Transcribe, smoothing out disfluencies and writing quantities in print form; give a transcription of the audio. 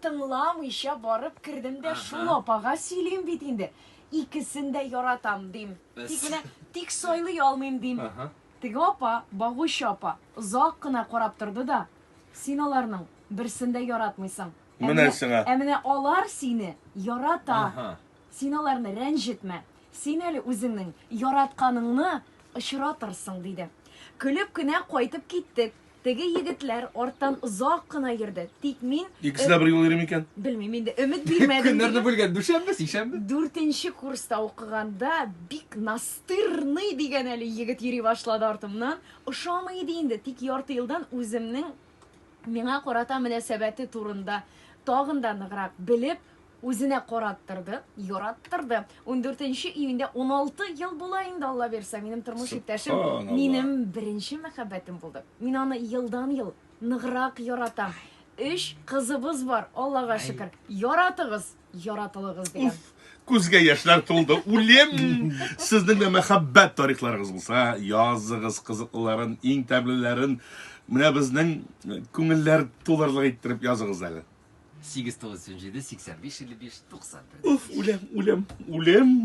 тыңламыйча барып кердем дә шул апага сөйлим бит инде. Икесен дә яратам, дим. Тик менә тик сайлый алмыйм, дим. Теге апа, багучы апа, озак кына карап торды да, Син аларның берсен дә яратмыйсың. Ә Менә сиңа. Ә менә алар сине ярата. Син аларны рәнҗетмә. Син әле үзеңнең яратканыңны очратырсың, диде. Көлеп кенә кайтып киттек. Теге егетләр арттан озак кына йөрде. Тик мин... Икесе дә бер юл йөри микән? Белмим инде, өмет бирмәдем. Көннәрне бүлгән, дүшәмбе, сишәмбе. Дүртенче курста укыганда бик настырный дигән әле егет йөри башлады артымнан. Ошамый иде инде, тик ярты елдан үземнең миңа карата мөнәсәбәте турында тагын да ныграк белеп, үзенә караттырды, яраттырды. 14 июньдә 16 ел була инде, Алла бирсә, минем тормыш иптәшем, минем беренче мәхәббәтем булды. Мин аны елдан-ел ныграк яратам. Өч кызыбыз бар, Аллага шөкер. Яратыгыз, яратылыгыз дигән. Уф, күзгә яшьләр тулды. Үлем! Сезнең дә мәхәббәт тарихларыгыз булса, языгыз кызыклыларын, иң тәмлеләрен. Менә безнең күңелләр тулырлык иттереп языгыз әле. 8 9 7 85 55 91. Уф, үләм, үләм, үләм.